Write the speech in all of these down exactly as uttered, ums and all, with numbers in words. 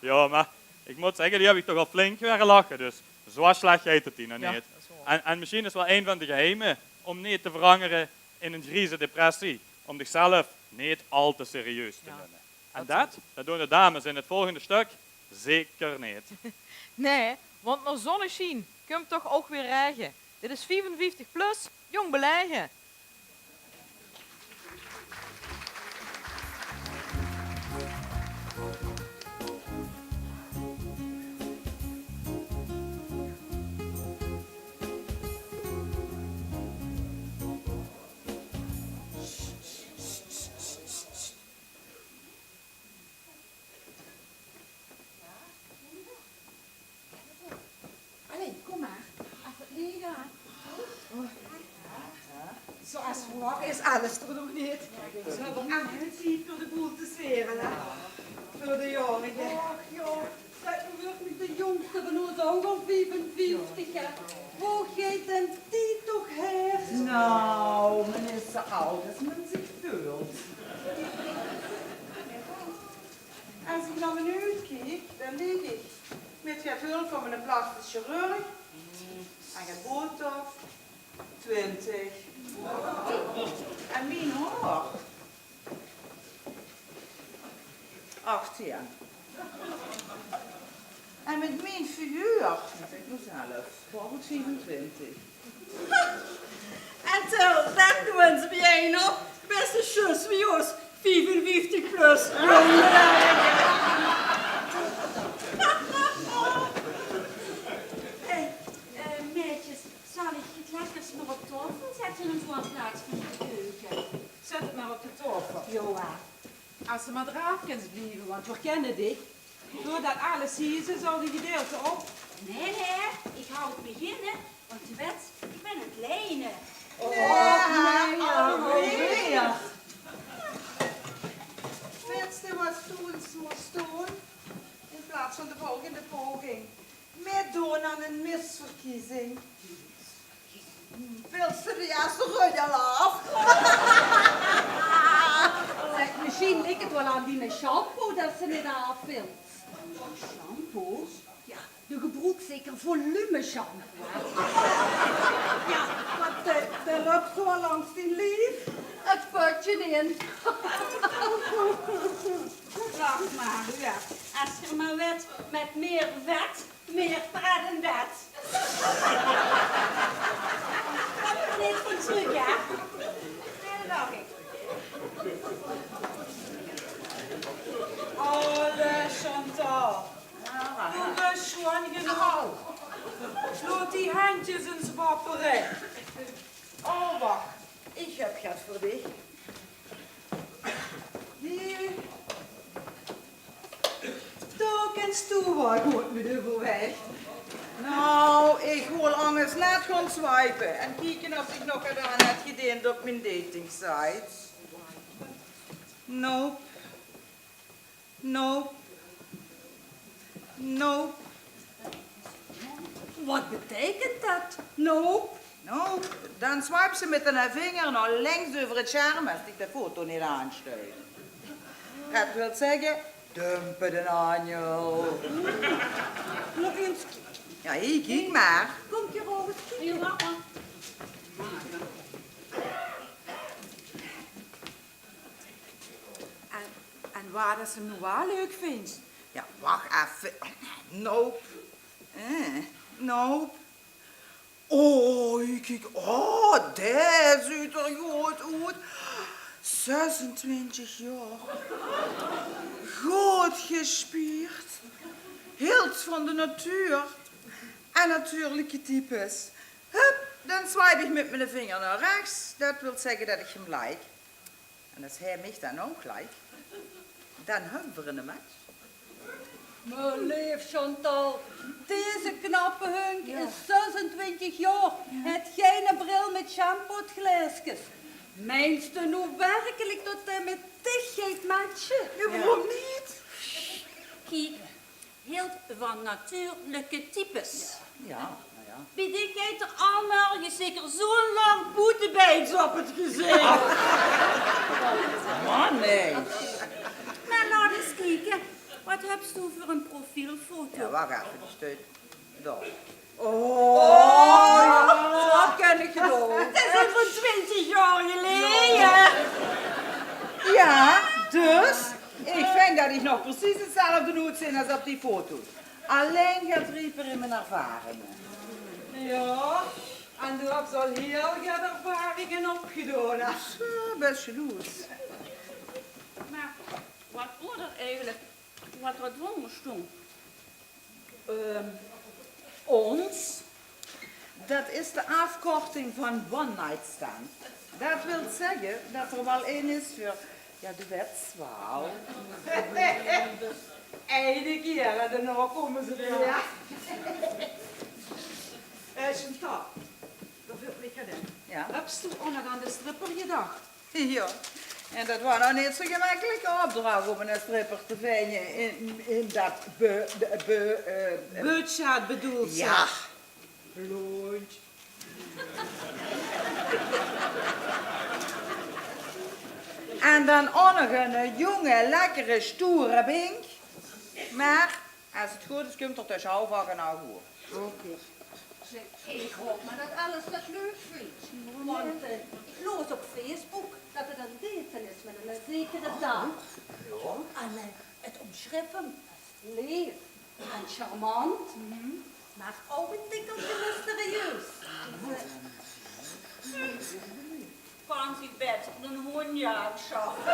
Jao, mer ich mót zègke, die höb ich toch al flink huuere lache, dus zoe slech geit 't die nog neet. En, en mesjien is 't waal ein van de geheime óm neet te verangere in ein grieze depressie, óm dichzelf neet al te serieus te numme. En det, det doon de dames in 't volgende stök zeker neet. Nae, want nao zonnesjien kump toch ouch weer raege. Dit is viefenvieftig plus, jónk belaege. Allee, kóm mer. Effe ligke, hè. Zoe es verwach is Alistair d'r nog neet. Ze höbbe ech de tied veur de boel te sere, hè. Veur de jaorige. Och, jao. Zèk, noe wuuert mich de jóngste van ós ouch al viefenvieftig, hè. Wo geit den tied toch haer? Nou, men is zoe aad es men zich veult. Es ich nao mien huid kiek, dan dink ich, mit get hulp van miene plastisch chirurg en get botox, twintig. En mien haor, achtien. En mit mien figuur, zèk noe zelf, waor 't viefentwintig. En tel dan noe ins bie-ein op, bès se zjus wie ós, viefenvieftig plus. Hey, eh, maedjes, zal ich 't lekkers mer op taofel zètte en zoe in plaats van in de keuke? Zèt 't mer op de taofel. Jao, hè. Es se mer d'raaf kins blieve, want veer kènne dich. Doordet alles hie is, is al e gedeilte op. Nae, nae, ich haoj 't begin, want doe wèts, ich bön aan 't lijne. Och, nae, jao, alweer. Wèts se waat doe ins mós doon? In plaats van de volgende poging mitdoon aan ein misverkiezing. Wils se de ierste runj al aaf? Zèk, mesjien ligk 't waal aan dien shampoo det se neet aaf wils. Shampoo? Jao, doe gebroeks zeker volumeshampoo, hè? Jao, want det, det löp zoe langs dien lief. 't Pötje in. Lach mer, huur. Es geer mer wèt, mit mier vèt, mier pret in bèd. Dao höb ich neet van trök, hè? Nae, det dach ich. Allee, Chantal. Doe bös sjoon genóg. Laot die hendjes ins wappere. Oh, wach. Ich höb get veur dich. Die. Dao kins doe waal good mit euverweg. Nou, ich wól angers net gaon swipe en kieke of ich nog get aan höb gedeend op mien datingsite. Nope. Nope. Nope. Waat beteikent det? Nope. Nope. Dan swipe se mit dien vinger nao links euver 't sjerm es dich de foto neet aanstuit. Det wil zègke, dumpe d'n anjel. Nog ins. Jao, hie, kiek mer. Kóm, Roos, kiek. En, en waat es se 'm noe waal leuk vinjs? Jao, wach effe. Nope. Eh, nope. Oh, kiek. Oh, dae zuut d'r good oet. Zesentwintig jaor. Good gespierd. Hilt van de natuur. En natuurlike types. Hup, dan swipe ich mit miene vinger nao rechs. Det wil zègke det ich 'm like. En es hae mich dan ouch like, dan höbbe v'r 'ne match. Mien leef Chantal, deze knappe hunk is zesentwintig jaor, haet geine bril mit shampooglaeskes. Meins se noe werkelik det hae mit dich geit matche? Jao, waorom neet? Kiek, hilt van natuurlike types. Jao, noe jao. Bie dich geit d'r al mörge zeker zoe'n lang poetebeits op 't gezich. Man, nae. Mer laot ins kieke. Wat höbs doe veur ein profielfoto? Ja, wach effe, die steit dao. Oh, dat kin ich nog. Dat is al van twintig jaor geleje. Ja, dus, ich vinj dat ich nog precies hetzelfde oetzeen as op die foto. Allein get rieper in mien ervaringe. Ja, en doe höbs al hiel get ervaringe opgedaon, hè? Zo, bès jaloers. Mer wat waor dat eigelik wat d'r drónger stóng? Ehm, Ons, dat is de aafkorting van one night stand. Dat wilt zègke dat d'r waal ein is veur, ja, de wètswaal. Eine kier en daonao kómme ze weer. Ja. Eh, Chantal, dao vèlt mich get in. Ja? Höbs doe ouch nog aan de stripper gedach? Ja, en dat waor nog neet zo'n gemekkelike opdrach óm eine stripper te vinje in, in dat be-, de be-, eh, eh, budget bedoels se? Ja. Blóndj. En dan ouch nog eine jónge, lekkere, stoere bink. Mer es 't good is, kump d'r tösje half ach en ach oer. Oké. Zeg, ich haop mer dat Alice dat leuk vindj. Want, eh, ich loos op Facebook dat 't aan 't daten is mit eine zekere dame. En, eh, 't ómsjrif 'm es leef en charmant, mer ouch ein tikkelke mysterieus. Kan zich bèts eine hóndj aansjaffe.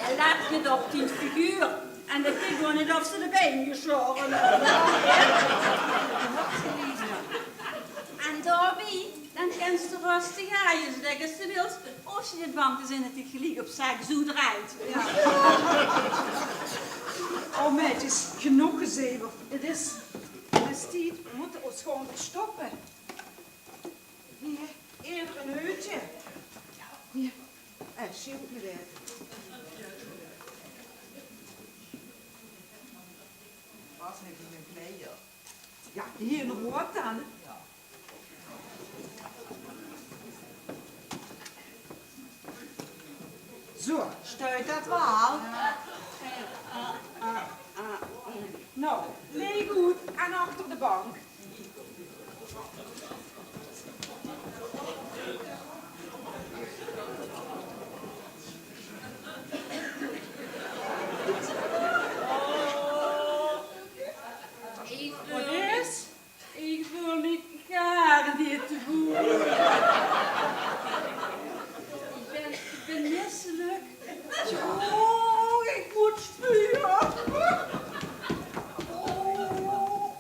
Hae lèt neet op dien figuur en dae kiek ouch neet of se de bein gesjaore höbs. En daobie, dan kins se röstig aajezègke es se wils, of se neet bang bös dat 'r dich geliek op seks oetdrejt. Ja. Oh, mer 't is genóg gezever. 't Is, 't is tied, veer mótte ós gaon verstoppe. Hie, ieëder ein heutje. Hie, eh, sjild neet weg. Pas effe in de kleier. Ja, hie in de hook dan. Ja. Zo, steit dat waal? Noe, leeg oet en achter de bank. Wat is? Ich veul mich gaar neet te good. Ich bön, ich bön misselik. Oh, ich mót spuge. Oh,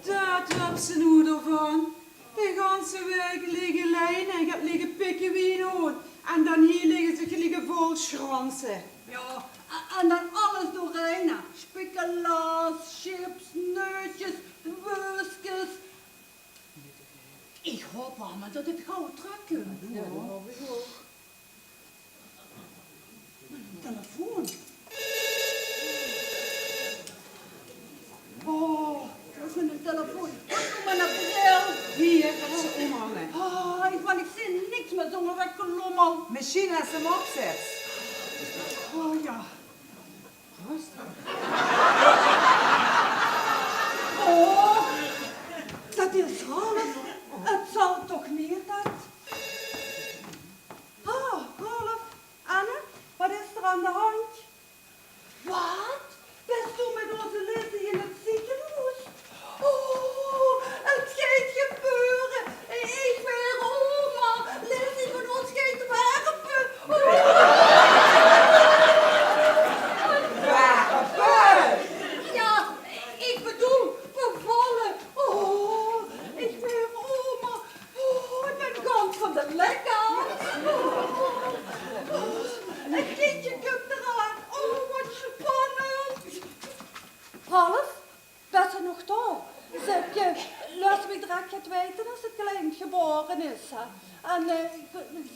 dat höbs se noe d'rvan. De ganse waek ligke line, ich höb ligke pikke wie ein hoon. En dan hie ligke ze ligke vol sjranse. Ja, en, en dan alles doorein, hè. Spikelaas, chips, neutjes, weuskes. Ich haop allemaol dat 't gauw trökkump. Ja, dat haop ich ouch. Mien telefoon. Oh, dat is mien telefoon. Wat doon mien bril? Hie, dat is ómhange. Ah, ich, want ich zeen niks mieë zónger dat gelommel. Mesjien es se 'm opzèts. Oh ja. Rustig. Oh, dat is Ralf. 't Zal toch neet dat. Ah, Ralf, Anne, wat is d'r aan de handj? Wat? Bös doe mit ózze Lizzie in 't zeekenhoes? Oh, 't geit gebeure. Ich waer oma. Lizzie van ós geit werpe. Oh. Werpe? Ja, ich bedoel, bevalle. Oh, ich waer oma. Oh, ich bön gans van de lèkker. Oh, 't kindje kump d'raan. Oh, wat spannend. Ralf, bös se nog dao? Zèk, eh, laot mich direk get weite es 't klein gebaore is, hè. En, eh,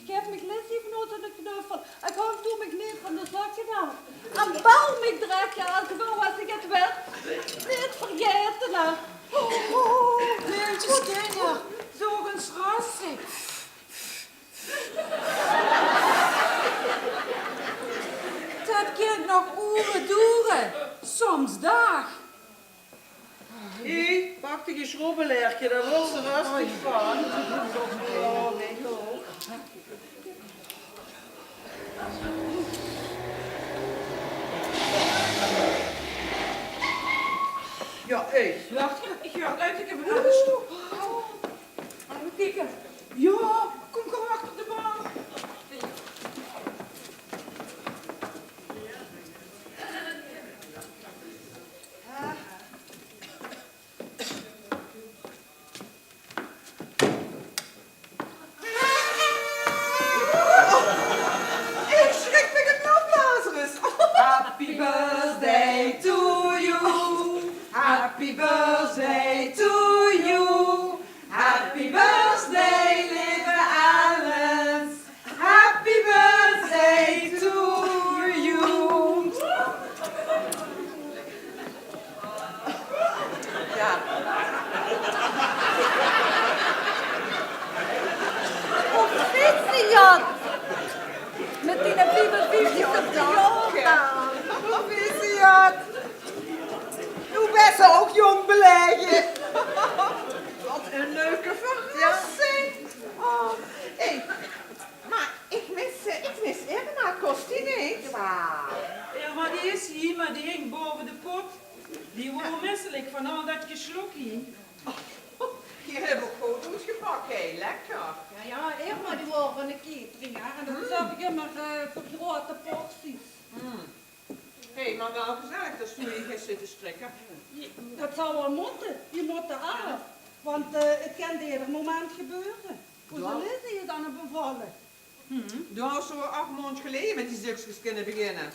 gaef mich Lizzie van ós eine knuffel. En gaon doe mich neet van de zökke aaf. En bel mich direk, hè, es se wèts wat ich wèl. Neet vergaete, hè. Leeltjes, kinjer, zoog ins röstig. Dat Oere doere, soms daag. Hé, pak dich e sjrobbelaerke, dao wuuers se röstig van. Jao, ich ouch. Jao, ich. Wach, ich, ich höb, ich höb alles. Oeh. Effe kieke. Jao, kóm gewoon achter de bank. Ich sjrik mich 't nat, Lazarus. Happy birthday to you. Happy birthday to you. Happy birthday, leve Alice. Happy birthday to you. Jao. Proficiat! Mit dien viefenvieftigste verjaordaag. Proficiat! Noe bès se ouch jónk belaege. Waat ein leuke verrassing. Oh, hey, mer ich mis, eh, ich mis Irma, kós die neet? Jao. Irma, die is hie, mer die hing baove de pot. Die woor misselik van al dat gesjlok hie. Die höbs se good oetgepak, hè? Lekker. Jao, jao, Irma, die woor van de catering, hè. En dat zörg ummer, eh, veur groete porties. Hé, mer waal gezellig det se hie zits te sjtrikke. Dat zal waal mótte. Die mótte aaf. Want, eh, 't kan eder moment gebeure. Ózze Lizzie is aan 't bevalle. Doe haws toch ach maondj geleje mit die zökskes kinne beginne?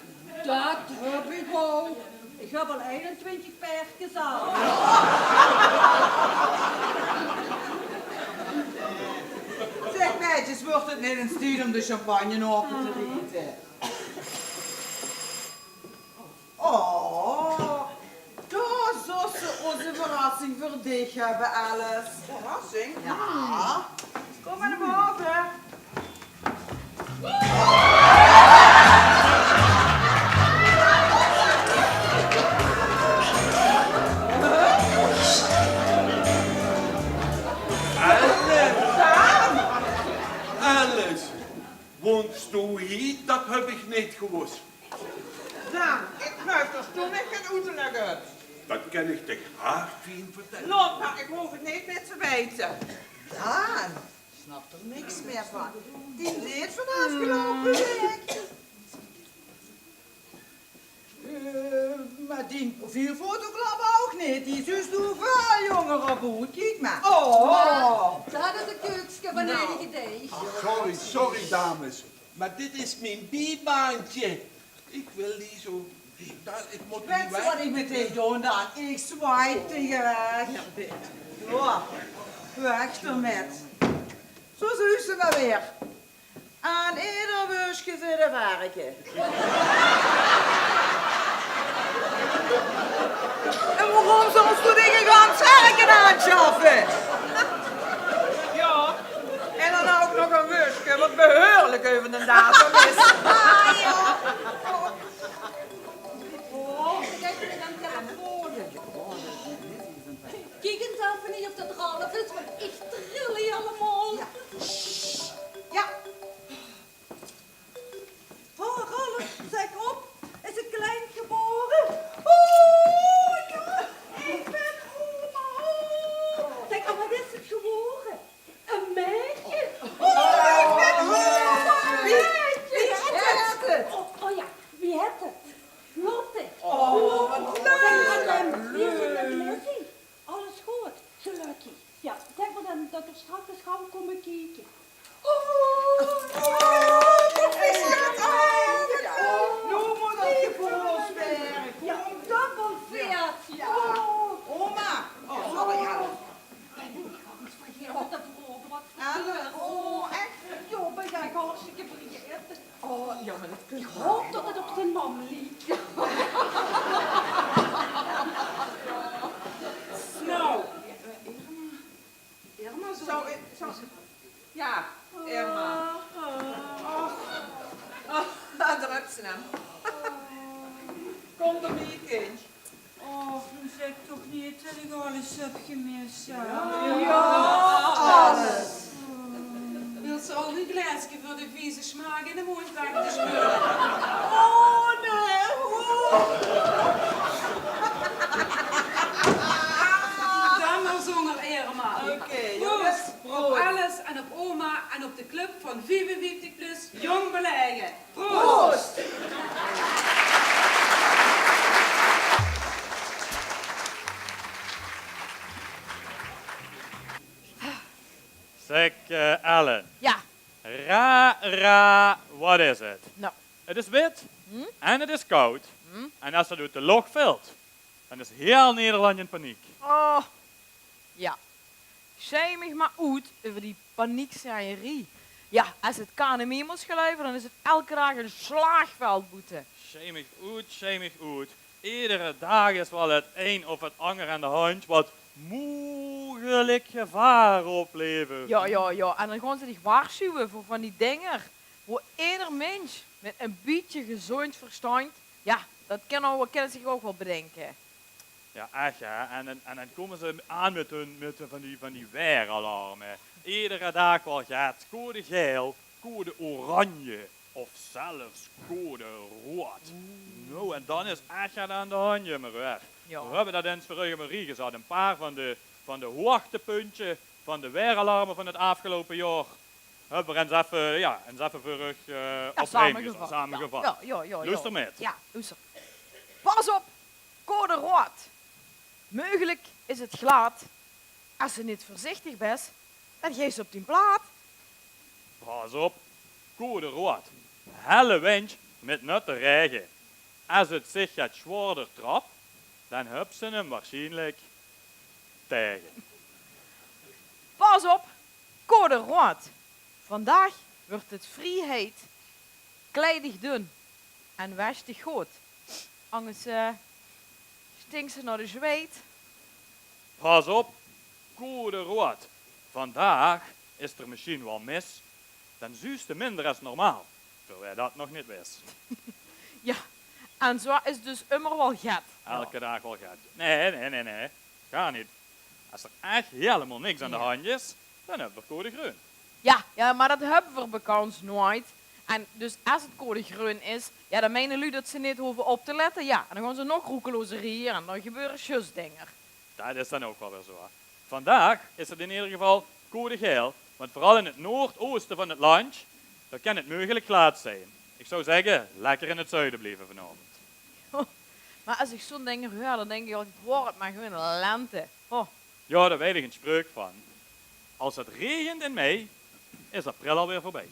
Dat höb ich ouch. Ich höb al einentwintig paerkes aan. Zèk, maedjes, wuuert 't neet ins tied óm de champagne aope te riete? Oh, dao zów se ózze verrassing veur dich höbbe, Alice. Verrassing? Jao. Kóm mer nao bove. Alice! Alice! Woons doe hie? Dat höb ich neet gewós. Daan, ich geluif det doe mich get oet te lègke höbs. Dat kin ich dich haer fien vertèlle. Laot mer, ich hoof 't neet mie te weite. Daan, ich snap d'r niks mie van. Dien date van aafgeloupe waek. Eh, mer dien profielfoto klop ouch neet. Die zuus doe väöl jónger oet. Kiek mer. Oh. Mer dat is 't keukske van eige deeg. Sorry, sorry, dames. Mer dit is mien biebaantje. Ich wil hie zo, dat, ich mót hie weg. Wèts se waat ich mit dich doon dan? Ich zwaai dich weg. Jao, weg d'rmit. Zo zuus se mer weer. Aan eder wöörske zit e verke. En waorom zóls doe dich e gans verke aansjaffe? Jao, en dan ouch nog e wöörske wat behuurlik euver de datum is. Oh, kiek ins aan de telefoon. Kiek ins effe hie of det Ralf is, want ich tril hie allemaol. Jao. Sst. Jao. Oh, Ralf, zèk op. Is 't klein gebaore? Oh, jao. Ich bön oma. Oh. Zèk, en waat is 't gebaore? E maedje. Oh, ich bön oma. E maedje. Wie, wie hèt 't? Oh, oh jao, wie hèt 't? Lotte. Oh, waat leuk. Zèk, en, eh, wie is 't mit Lizzie? Alles good? Gelökkig. Jao, zèk mer dan det v'r straks ins gaw kómme kieke. Oh, oh, proficiat. Noe mót 't gebaore waere. Jao, dubbel veert. Jao. Oh. Oma. Oh, sorry, jao. Jao, det v'r euver waat vertèlle. Oh, ech? Jao, bön ich hartstikke vergaete. Oh, jao, mer det kint waal. Ich haop det 't op zien mam liek. Noe. Irma, zów, zów, jao, Irma. Ónger mien kindj. Och, noe zèk toch neet det ich alles höb gemis, hè? Jao, alles. Wils se ouch ein glaeske veur de vieze smaak in de móndj weg te spuule? Oh, nae. Oh. Dan mer zónger Irma. Oké, jónges. Proost op alles en op oma en op de club van viefenvieftig plus Jóng Belaege. Proost! Zeg, eh, Ellen. Ja. Ra, ra, wat is het? Nou. Het is wit en het is koud. En als het uit de loch valt, dan is heel Nederland in paniek. Oh, ja. Sjei mich mer oet euver die paniekzaeierie. Ja, es 't K N M I mós geluive, dan is 't elke daag ein slaagveld boete. Sjei mich oet, sjei mich oet. Iedere daag is waal 't ein of 't anger aan de handj wat mogelik gevaar oplevert. Ja, ja, ja. En dan gaon ze dich waarsjuwe veur van die dinger, wo ieder mins mit ein bietje gezóndj versjtandj, ja, det kin, kin zich ouch waal bedinke. Ja, ech, hè. En, en, en dan kómme ze aan mit hun, mit hun van die, van die waeralarme. Iedere daag waal get. Code gael, code oranje of zelfs code road. Noe, en dan is ech get aan de handj, mer, eh, ja, veer höbbe det ins veur uch op ein rie gezat. Ein paar van de, van de hoogtepuntje van de waeralarme van 't aafgeloupe jaor. Höbbe v'r ins effe, ja, ins effe veur uch, eh, ja, op rie gezat, samegevat. Ja, ja, ja, ja. Loester mit. Ja, loester. Pas op, code road. Meugelik is 't glad. Es se neet veurzichtig bès, dan geis se op dien plaat. Pas op, code road. Helle windj mit natte raege. Es 't zich get zwaorder trap, dan höbs se 'm waarsjienlik taege. Pas op, code road. Vandaag wuuert 't vrie heit. Kleid dich dun en wesj dich good. Angers, eh, stinks se nao de zjweet. Pas op, code road. Vandaag is d'r mesjien waal mis. Dan zuus se minder es normaal. Veur wae det nog neet wis. Ja, en zoe is dus ummer waal get. Elke daag waal get. Nae, nae, nae, nae. Gaar neet. Es d'r ech hielemaol niks aan de handj is, dan höbbe v'r code greun. Ja, ja, mer det höbbe v'r bekans noeats. En dus es 't code greun is, ja, dan meine luuj det ze neet hove op te lètte. Ja, en dan gaon ze nog roekelozer rieje en dan gebeure zjus dinger. Det is dan ouch waal weer zoe. Vandaag is 't in eder geval code gael, want veural in 't noordooste van 't landj, dao kin 't meugelik glad zeen. Ich zou zègke, lekker in 't zuide blieve vanaovendj. Oh, mer es ich zoe'n dinger huuer, dan dink ich altied: waor 't mer gewoon lente. Oh. Ja, dao weit ich ein spreuk van. Als het regent in mei, is april alweer voorbij.